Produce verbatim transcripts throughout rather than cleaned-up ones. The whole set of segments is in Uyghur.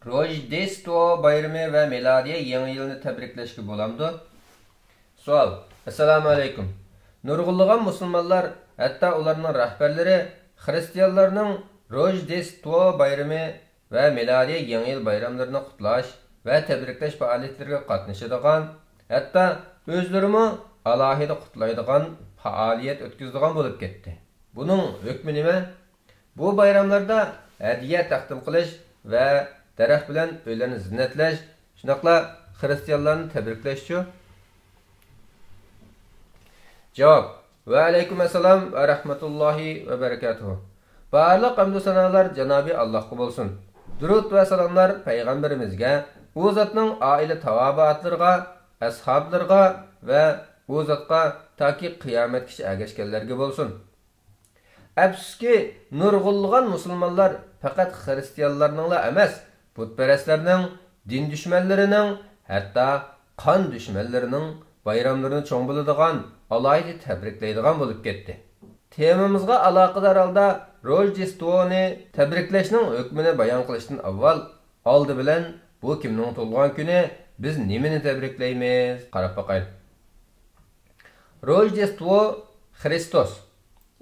روژدېستۋو بايرىمى ۋە مىلادىيە يېڭى يىلىنى تەبرىكلەشكە بولامدۇ؟ سوئال. ئەسسالامۇ ئەلەيكۇم. نۇرغۇنلىغان مۇسۇلمانلار، ھەتتا ئۇلارنىڭ رەھبەرلىرى خىرىستىيانلارنىڭ روژدېستۋو بايرىمى ۋە مىلادىيە يېڭى يىل بايراملىرىنى قۇتلاش ۋە تەبرىكلەش پائالىيەتلىرىگە قاتنىشىدىغان، ھەتتا ئۆزلىرىمۇ ئالاھىدە قۇتلايدىغان پائالىيەت ئۆتكۈزىدىغان بولۇپ كەتتى. بۇنىڭ ھۆكمى نېمە؟ بۇ بايراملاردا ھەدىيە تەقدىم قىلىش ۋە دەرەخ بىلەن ئۆيلەرنى زىننەتلەش، شۇنداقلا خىرىستىيانلارنى تەبرىكلەشچۇ؟ جاۋاب. ۋەئەلەيكۇم ئەسسالام ۋە رەھمەتۇللاھى ۋە بەرىكاتۇھۇ. بارلىق ھەمدۇ سانالار جانابى ئاللاھقا بولسۇن. دۇرۇت ۋە سالاملار پەيغەمبىرىمىزگە، ئۇ زاتنىڭ ئائىلە تاۋابىئاتلىرىغا، ئەسھابلىرىغا ۋە ئۇ زاتقا تاكى قىيامەتكىچە ئەگەشكەنلەرگە بولسۇن. ئەپسۇسكى، نۇرغۇنلىغان مۇسۇلمانلار پەقەت خىرىستىيانلارنىڭلا ئەمەس، بۇتپەرەسلەرنىڭ، دىن دۈشمەنلىرىنىڭ، ھەتتا قان دۈشمەنلىرىنىڭ بايراملىرىنى چوڭ بولىدىغان، ئالاھىدە تەبرىكلەيدىغان بولۇپ كەتتى. تېمىمىزغا ئالاقىدار ھالدا روژدېستۋونى تەبرىكلەشنىڭ ھۆكمىنى بايان قىلىشتىن ئاۋۋال، ئالدى بىلەن بۇ كىمنىڭ تۇغۇلغان كۈنى، بىز نېمىنى تەبرىكلەيمىز؟ قاراپ باقايلى. روژدېستۋو خرىستوس،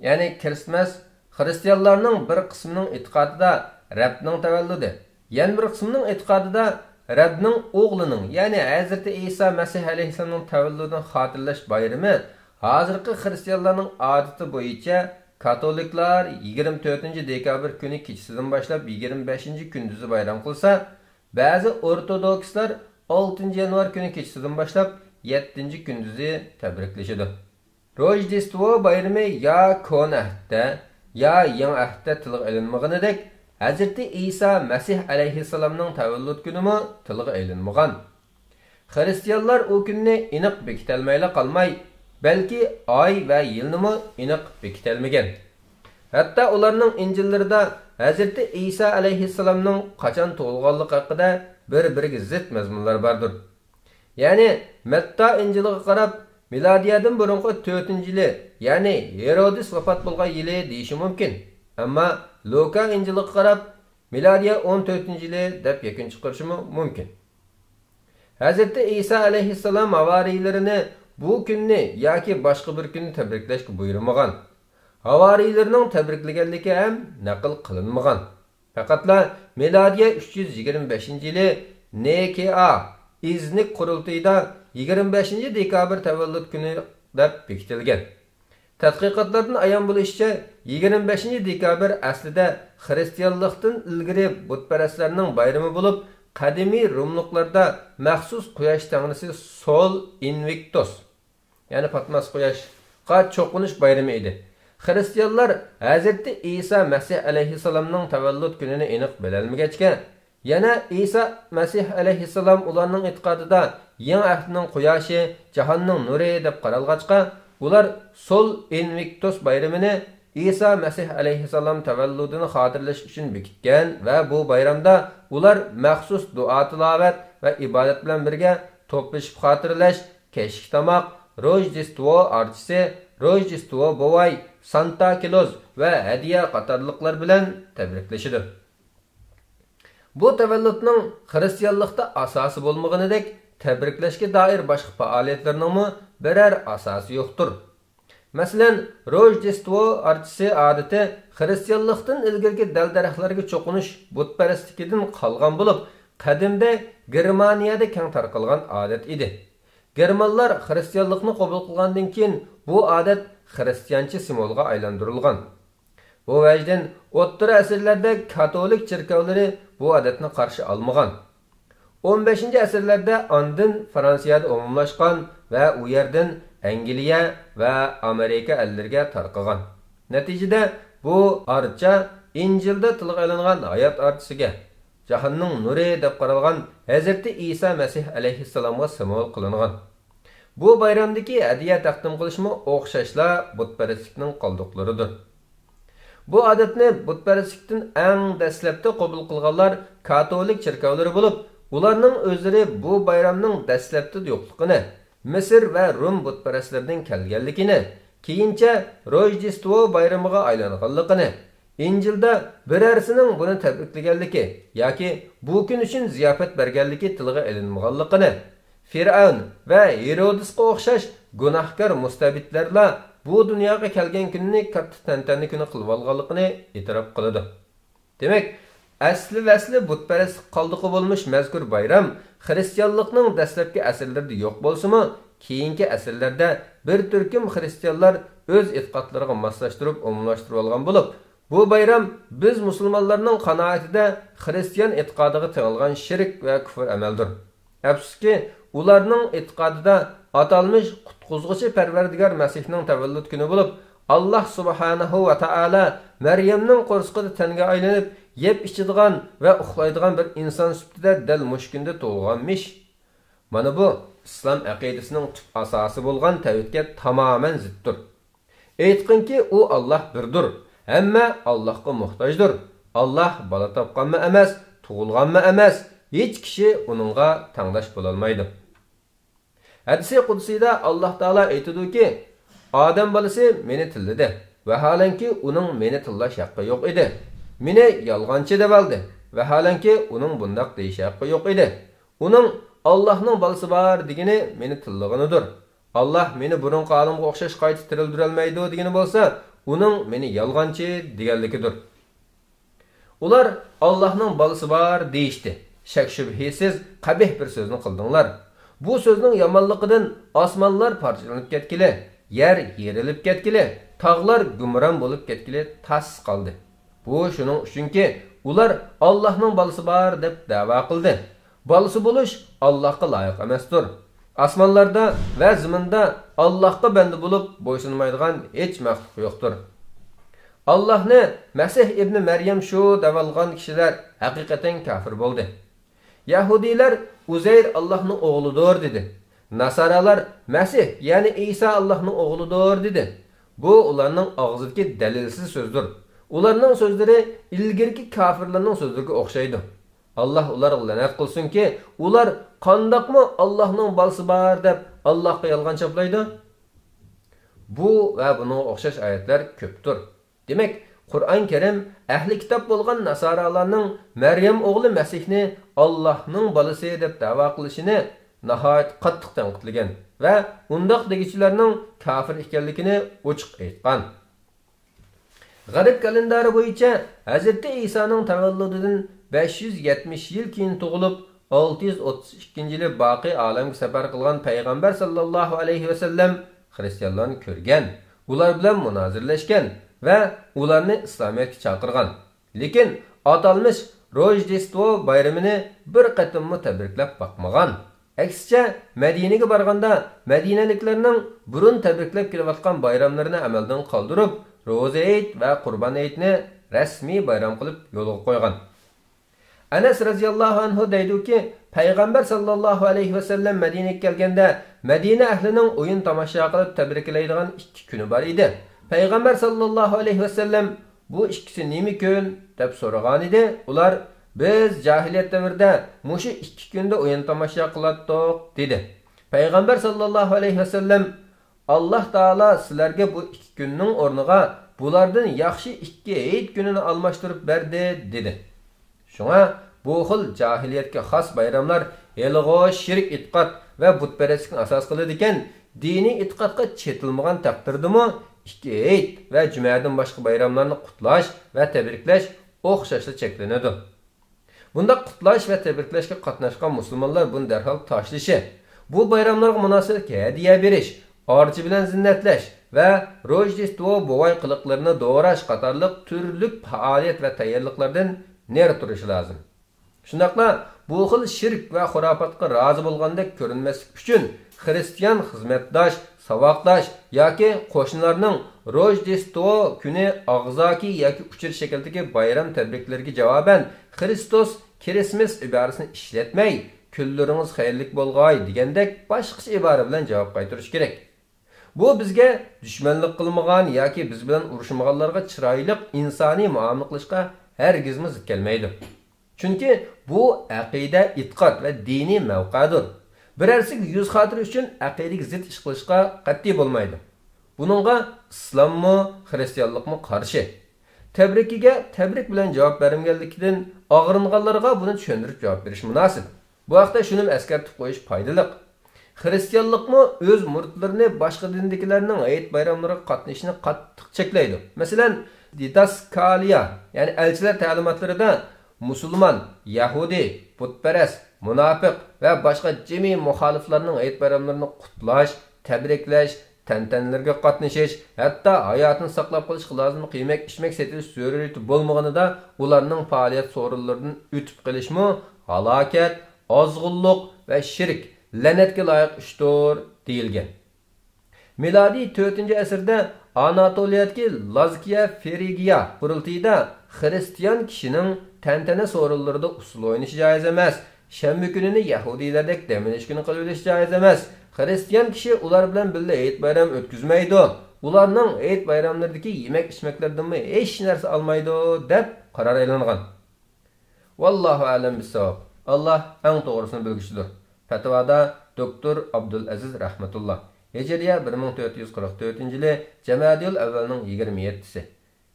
يەنى كىرىستمەس، خىرىستىيانلارنىڭ بىر قىسمىنىڭ ئېتىقادىدا رەبنىڭ تەۋەللۇدى، يەنە بىر قىسمىنىڭ ئېتىقادىدا رەبنىڭ ئوغلىنىڭ، يەنى ھەزرىتى ئىسا مەسىھ ئەلەيھىسسالامنىڭ تەۋەللۇدىنى خاتىرىلەش بايرىمى ھازىرقى خىرىستىيانلارنىڭ ئادىتى بويىچە كاتولىكلار يىگىرمە تۆتىنچى دېكابىر كۈنى كېچىسىدىن باشلاپ يىگىرمە بەشىنچى كۈندۈزى بايرام قىلسا، بەزى ئورتودوكسلار ئالتىنچى يانۋار كۈنى كېچىسىدىن باشلاپ يەتتىنچى كۈندۈزى تەبرىكلىشىدۇ. روژدېستۋو بايرىمى يا كونا ئەھدتە، يا يېڭى ئەھدتە تىلغا ئېلىنمىغىنىدەك، ھەزرىتى ئىسا مەسىھ ئەلەيھىسسالامنىڭ تەۋەللۇت كۈنىمۇ تىلغا ئېلىنمىغان. خىرىستىيانلار ئۇ كۈننى ئېنىق بېكىتەلمەيلا قالماي، بەلكى ئاي ۋە يىلنىمۇ ئېنىق بېكىتەلمىگەن. ھەتتا ئۇلارنىڭ ئىنجىللىرىدا ھەزرىتى ئىسا ئەلەيھىسسالامنىڭ قاچان تۇغۇلغانلىقى ھەققىدە بىر-بىرىگە زىت مەزمۇنلار باردۇر. يەنى، مەتتا ئىنجىلىغا قاراپ، مىلادىيەدىن بۇرۇنقى تۆتىنچى يىلى، يەنى ھېرودىس ۋاپات بولغان يىلى دېيىشى مۇمكىن. ئەمما لۇكا ئىنجىلىغا قاراپ، مىلادىيە ئون تۆتىنچى يىلى دەپ يەكۈن چىقىرىشىمۇ مۇمكىن. ھەزرىتى ئىسا ئەلەيھىسسالام ھاۋارىيلىرىنى بۇ كۈننى ياكى باشقا بىر كۈننى تەبرىكلەشكە بۇيرۇمىغان. ھاۋارىيلىرىنىڭ تەبرىكلىگەنلىكى ھەم نەقىل قىلىنمىغان. پەقەتلا مىلادىيە ئۈچ يۈز يىگىرمە بەشىنچى يىلى نىكېئا ئىزنىك قۇرۇلتىيىدا يىگىرمە بەشىنچى دېكابىر تەۋەللۇت كۈنى دەپ بېكىتىلگەن. تەتقىقاتلاردىن ئايان بولۇشىچە، يىگىرمە بەشىنچى دېكابىر ئەسلىدە خىرىستىيانلىقتىن ئىلگىرى بۇتپەرەسلەرنىڭ بايرىمى بولۇپ، قەدىمىي روملۇقلاردا مەخسۇس قۇياش تەڭرىسى سول ئىنۋىكتۇس، يەنى پاتماس قۇياشقا چوقۇنۇش بايرىمى ئىدى. خىرىستىيانلار ھەزرىتى ئىسا مەسىھ ئەلەيھىسسالامنىڭ تەۋەللۇت كۈنىنى ئېنىق بىلەلمىگەچكە، يەنە ئىسا مەسىھ ئەلەيھىسسالام ئۇلارنىڭ ئېتىقادىدا يېڭى ئەھدنىڭ قۇياشى، جاھاننىڭ نۇرى دەپ قارالغاچقا، ئۇلار سول ئىنۋىكتۇس بايرىمىنى ئىسا مەسىھ ئەلەيھىسسالام تەۋەللۇدىنى خاتىرىلەش ئۈچۈن بېكىتكەن ۋە بۇ بايرامدا ئۇلار مەخسۇس دۇئا-تىلاۋەت ۋە ئىبادەت بىلەن بىرگە توپلىشىپ خاتىرىلەش، كەچلىك تاماق، روژدېستۋو ئارچىسى، روژدېستۋو بوۋاي، سانتا كلوز ۋە ھەدىيە قاتارلىقلار بىلەن تەبرىكلىشىدۇ. بۇ تەۋەللۇتنىڭ خىرىستىيانلىقتا ئاساسى بولمىغىنىدەك، تەبرىكلەشكە دائىر باشقا پائالىيەتلىرىنىڭمۇ بىرەر ئاساسى يوقتۇر. مەسىلەن، روژدېستۋو ئارچىسى ئادىتى خىرىستىيانلىقتىن ئىلگىرىكى دەل-دەرەخلەرگە چوقۇنۇش بۇتپەرەسلىكىدىن قالغان بولۇپ، قەدىمدە گېرمانىيەدە كەڭ تارقالغان ئادەت ئىدى. گېرمانلار خىرىستىيانلىقنى قوبۇل قىلغاندىن كېيىن، بۇ ئادەت خىرىستىيانچە سىمۋولغا ئايلاندۇرۇلغان. بۇ ۋەجدىن ئوتتۇرا ئەسىرلەردە كاتولىك چېركاۋلىرى بۇ ئادەتنى قارشى ئالمىغان. ئون بەشىنچى ئەسىرلەردە ئاندىن فرانسىيەدە ئومۇملاشقان ۋە ئۇ يەردىن ئەنگلىيە ۋە ئامېرىكا ئەللىرىگە تارقىغان. نەتىجىدە، بۇ ئارچا ئىنجىلدا تىلغا ئېلىنغان ھايات ئارچىسىگە، جاھاننىڭ نۇرى دەپ قارالغان ھەزرىتى ئىسا مەسىھ ئەلەيھىسسالامغا سىمۋول قىلىنغان. بۇ بايرامدىكى ھەدىيە تەقدىم قىلىشمۇ ئوخشاشلا بۇتپەرەسلىكنىڭ قالدۇقلىرىدۇر. بۇ ئادەتنى بۇتپەرەسلىكتىن ئەڭ دەسلەپتە قوبۇل قىلغانلار كاتولىك چېركاۋلىرى بولۇپ، ئۇلارنىڭ ئۆزلىرى بۇ بايرامنىڭ دەسلەپتە يوقلۇقىنى، مىسىر ۋە رۇم بۇتپەرەسلىرىدىن كەلگەنلىكىنى، كېيىنچە روژدېستۋو بايرىمىغا ئايلانغانلىقىنى، ئىنجىلدا بىرەرسىنىڭ بۇنى تەبرىكلىگەنلىكى ياكى بۇ كۈن ئۈچۈن زىياپەت بەرگەنلىكى تىلغا ئېلىنمىغانلىقىنى، فىرئەۋن ۋە ھېرودىسقا ئوخشاش گۇناھكار مۇستەبىتلەرلا بۇ دۇنياغا كەلگەن كۈنىنى كاتتا تەنتەنە كۈنى قىلىۋالغانلىقىنى ئېتىراپ قىلىدۇ. دېمەك، ئەسلى-ۋەسلى بۇتپەرەسلىك قالدۇقى بولمىش مەزكۇر بايرام خىرىستىيانلىقنىڭ دەسلەپكى ئەسىرلىرىدە يوق بولسىمۇ، كېيىنكى ئەسىرلەردە بىر تۈركۈم خىرىستىيانلار ئۆز ئېتىقادلىرىغا ماسلاشتۇرۇپ ئومۇملاشتۇرۇۋالغان بولۇپ، بۇ بايرام بىز مۇسۇلمانلارنىڭ قانائىتىدە خىرىستىيان ئېتىقادىغا تېڭىلغان شىرك ۋە كۇفر ئەمەلدۇر. ئەپسۇسكى، ئۇلارنىڭ ئېتىقادىدا ئاتالمىش قۇتقۇزغۇچى پەرۋەردىگار مەسىھنىڭ تەۋەللۇت كۈنى بولۇپ، ئاللاھ سۇبھانەھۇ ۋە تائالا مەريەمنىڭ قورسىقىدا تەنگە ئايلىنىپ، يەپ ئىچىدىغان ۋە ئۇخلايدىغان بىر ئىنسان سۈپىتىدە دەل مۇشۇ كۈندە تۇغۇلغانمىش. مانا بۇ ئىسلام ئەقىدىسىنىڭ تۈپ ئاساسى بولغان تەۋھىدكە تامامەن زىتتۇر. ئېيتقىنكى، ئۇ ئاللاھ بىردۇر، ھەممە ئاللاھقا موھتاجدۇر. ئاللاھ بالا تاپقانمۇ ئەمەس، تۇغۇلغانمۇ ئەمەس، ھېچ كىشى ئۇنىڭغا تەڭداش بولالمايدۇ. ھەدىسى قۇدسىيدا ئاللاھ تائالا ئېيتىدۇكى، ئادەم بالىسى مېنى تىللىدى، ۋەھالەنكى ئۇنىڭ مېنى تىللاش ھەققى يوق ئىدى. مېنى يالغانچى دەۋالدى، ۋەھالەنكى ئۇنىڭ بۇنداق دېيىش ھەققى يوق ئىدى. ئۇنىڭ ئاللاھنىڭ بالىسى بار دېگىنى مېنى تىللىغىنىدۇر. ئاللاھ مېنى بۇرۇنقى ھالىمغا ئوخشاش قايتا تىرىلدۈرەلمەيدۇ دېگىنى بولسا، ئۇنىڭ مېنى يالغانچى دېگەنلىكىدۇر. ئۇلار ئاللاھنىڭ بالىسى بار دېيىشتى. شەك-شۈبھىسىز قەبىھ بىر سۆزنى قىلدىڭلار. بۇ سۆزنىڭ يامانلىقىدىن ئاسمانلار پارچىلىنىپ كەتكىلى، يەر يېرىلىپ كەتكىلى، تاغلار گۇمران بولۇپ كەتكىلى تاس قالدى. بۇ شۇنىڭ ئۈچۈنكى، ئۇلار ئاللاھنىڭ بالىسى بار دەپ دەۋا قىلدى. بالىسى بولۇش ئاللاھقا لايىق ئەمەستۇر. ئاسمانلاردا ۋە زېمىندا ئاللاھقا بەندە بولۇپ بويسۇنمايدىغان ھېچ مەخلۇق يوقتۇر. ئاللاھنى مەسىھ ئىبنى مەريەم شۇ دەۋالغان كىشىلەر ھەقىقەتەن كاپىر بولدى. يەھۇدىيلار ئۇزەير ئاللاھنىڭ ئوغلىدۇر دېدى. ناسارالار مەسىھ، يەنى ئىسا ئاللاھنىڭ ئوغلىدۇر دېدى. بۇ ئۇلارنىڭ ئاغزىدىكى دەلىلسىز سۆزدۇر. ئۇلارنىڭ سۆزلىرى ئىلگىرىكى كاپىرلارنىڭ سۆزلىرىگە ئوخشايدۇ. ئاللاھ ئۇلارغا لەنەت قىلسۇنكى، ئۇلار قانداقمۇ ئاللاھنىڭ بالىسى بار دەپ ئاللاھقا يالغان چاپلايدۇ؟ بۇ ۋە بۇنىڭغا ئوخشاش ئايەتلەر كۆپتۇر. دېمەك، قۇرئان كەرىم ئەھلى كىتاب بولغان ناسارالارنىڭ مەريەم ئوغلى مەسىھنى ئاللاھنىڭ بالىسى دەپ دەۋا قىلىشىنى ناھايىتى قاتتىق تەنقىدلىگەن ۋە ئۇنداق دېگۈچىلەرنىڭ كاپىر ئىكەنلىكىنى ئوچۇق ئېيتقان. غەرب كالېندارى بويىچە ھەزرىتى ئىسانىڭ تەۋەللۇدىدىن بەش يۈز يەتمىش يىل كېيىن تۇغۇلۇپ، ئالتە يۈز ئوتتۇز ئىككىنچى يىلى باقىي ئالەمگە سەپەر قىلغان پەيغەمبەر ساللاللاھۇ ئەلەيھى ۋەسەللەم خىرىستىيانلارنى كۆرگەن، ئۇلار بىلەن مۇنازىرىلەشكەن ۋە ئۇلارنى ئىسلامىيەتكە چاقىرغان. لېكىن ئاتالمىش روژدېستۋو بايرىمىنى بىر قېتىممۇ تەبرىكلەپ باقمىغان. ئەكسىچە، مەدىنىگە بارغاندا مەدىنەلىكلەرنىڭ بۇرۇن تەبرىكلەپ كېلىۋاتقان بايراملىرىنى ئەمەلدىن قالدۇرۇپ، روزا ھېيت ۋە قۇربان ھېيتنى رەسمىي بايرام قىلىپ يولغا قويغان. ئەنەس رەزىياللاھۇ ئەنھۇ دەيدۇكى، پەيغەمبەر ساللاللاھۇ ئەلەيھى ۋەسەللەم مەدىنىگە كەلگەندە، مەدىنە ئەھلىنىڭ ئويۇن تاماشا قىلىپ تەبرىكلەيدىغان ئىككى كۈنى بار ئىدى. پەيغەمبەر ساللاللاھۇ ئەلەيھى ۋەسەللەم، بۇ ئىككىسى نېمە كۈن؟ دەپ سورىغانىدى. ئۇلار، بىز جاھىلىيەت دەۋرىدە مۇشۇ ئىككى كۈندە ئويۇن تاماشا قىلاتتۇق، دېدى. پەيغەمبەر ساللاللاھۇ ئەلەيھى ۋەسەللەم، ئاللاھ تائالا سىلەرگە بۇ ئىككى كۈننىڭ ئورنىغا بۇلاردىن ياخشى ئىككى ھېيت كۈنىنى ئالماشتۇرۇپ بەردى، دېدى. شۇڭا بۇ خىل جاھىلىيەتكە خاس بايراملار ھېلىغۇ شىرك ئېتىقاد ۋە بۇتپەرەسلىكنى ئاساس قىلىدىكەن، دىنىي ئېتىقادقا چېتىلمىغان تەقدىردىمۇ ئىككى ھېيت ۋە جۈمەدىن باشقا بايراملارنى قۇتلاش ۋە تەبرىكلەش ئوخشاشلا چەكلىنىدۇ. بۇنداق قۇتلاش ۋە تەبرىكلەشكە قاتناشقان مۇسۇلمانلار بۇنى دەرھال تاشلىشى، بۇ بايراملارغا مۇناسىۋەتلىك ھەدىيە بېرىش، ئارچا بىلەن زىننەتلەش ۋە روژدېستۋو بوۋاي قىلىقلىرىنى دوراش قاتارلىق تۈرلۈك پائالىيەت ۋە تەييارلىقلاردىن نېرى تۇرۇشى لازىم. شۇنداقلا بۇ خىل شىرك ۋە خۇراپاتقا رازى بولغاندەك كۆرۈنمەسلىك ئۈچۈن، خىرىستىيان خىزمەتداش، ساۋاقداش ياكى قوشنىلارنىڭ روژدېستۋو كۈنى ئاغزاكى ياكى ئۇچۇر شەكلىدىكى بايرام تەبرىكلىرىگە جاۋابەن، خرىستوس كىرىسمىس ئىبارىسىنى ئىشلەتمەي، كۈنلىرىڭىز خەيرلىك بولغاي دېگەندەك باشقىچە ئىبارە بىلەن جاۋاب قايتۇرۇش كېرەك. بۇ بىزگە دۈشمەنلىك قىلمىغان ياكى بىز بىلەن ئۇرۇشمىغانلارغا چىرايلىق ئىنسانىي مۇئامىلە قىلىشقا ھەرگىزمۇ زىت كەلمەيدۇ. چۈنكى بۇ ئەقىدە، ئېتىقاد ۋە دىنىي مەۋقەدۇر. بىرەرسىگە يۈز خاتىرە ئۈچۈن ئەقىدىگە زىت ئىش قىلىشقا قەتئىي بولمايدۇ. بۇنىڭغا ئىسلاممۇ، خىرىستىيانلىقمۇ قارشى. تەبرىكىگە تەبرىك بىلەن جاۋاب بەرمىگەنلىكىدىن، ئاغرىنغانلارغا بۇنى چۈشەندۈرۈپ جاۋاب بېرىش مۇناسىپ. بۇ ھەقتە شۇنىمۇ ئەسكەرتىپ قويۇش پايدىلىق. خىرىستىيانلىقمۇ ئۆز مۇرىتلىرىنى باشقا دىندىكىلەرنىڭ ھېيت بايراملىرىغا قاتنىشىشىنى قاتتىق چەكلەيدۇ. مەسىلەن، دىداسكالىيا، يەنى ئەلچىلەر تەلىماتلىرىدا مۇسۇلمان، يەھۇدىي، بۇتپەرەس، مۇناپىق ۋە باشقا جىمى مۇخالىپلارنىڭ ھېيت بايراملىرىنى قۇتلاش، تەبرىكلەش، تەنتەنىلىرىگە قاتنىشىش، ھەتتا ھاياتىنى ساقلاپ قېلىشقا لازىملىق يېمەك-ئىچمەك سېتىۋېلىش زۆرۈرىيىتى بولمىغىنىدا، ئۇلارنىڭ پائالىيەت سورۇنلىرىدىن ئۆتۈپ قېلىشمۇ ھالاكەت، ئازغۇنلۇق ۋە شىرك، لەنەتكە لايىق ئىشتۇر، دېيىلگەن. مىلادىي تۆتىنچى ئەسىردە ئاناتولىيەدىكى لازكىيە فىرىگىيە قۇرۇلتىيىدا خىرىستىيان كىشىنىڭ تەنتەنە سورۇنلىرىدا ئۇسسۇل ئوينىشى جائىز ئەمەس، شەنبە كۈنىنى يەھۇدىيلەردەك دەم ئېلىش كۈنى قىلىۋېلىش جائىز ئەمەس، خىرىستىيان كىشى ئۇلار بىلەن بىللە ھېيت بايرام ئۆتكۈزمەيدۇ، ئۇلارنىڭ ھېيت بايراملىرىدىكى يېمەك-ئىچمەكلىرىدىنمۇ ھېچ نەرسە ئالمايدۇ، دەپ قارار ئېلىنغان. ۋاللاھۇ ئەلەم بىسساۋاب. ئاللا ئەڭ توغرىسىنى بىلگۈچىدۇر. پەتىۋادا دوكتور ئابدۇلئەزىز رەھمەتۇللا. ھىجرىيە بىر مىڭ تۆت يۈز قىرىق تۆتىنچى يىلى جەمادىئۇل ئەۋۋەلنىڭ يىگىرمە يەتتىسى.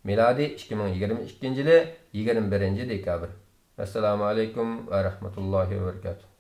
مىلادىي ئىككى مىڭ يىگىرمە ئىككىنچى يىلى يىگىرمە بىرىنچى دېكابىر. ئەسسالامۇ ئەلەيكۇم ۋە رەھمەتۇللاھى ۋە بەرىكاتۇھ.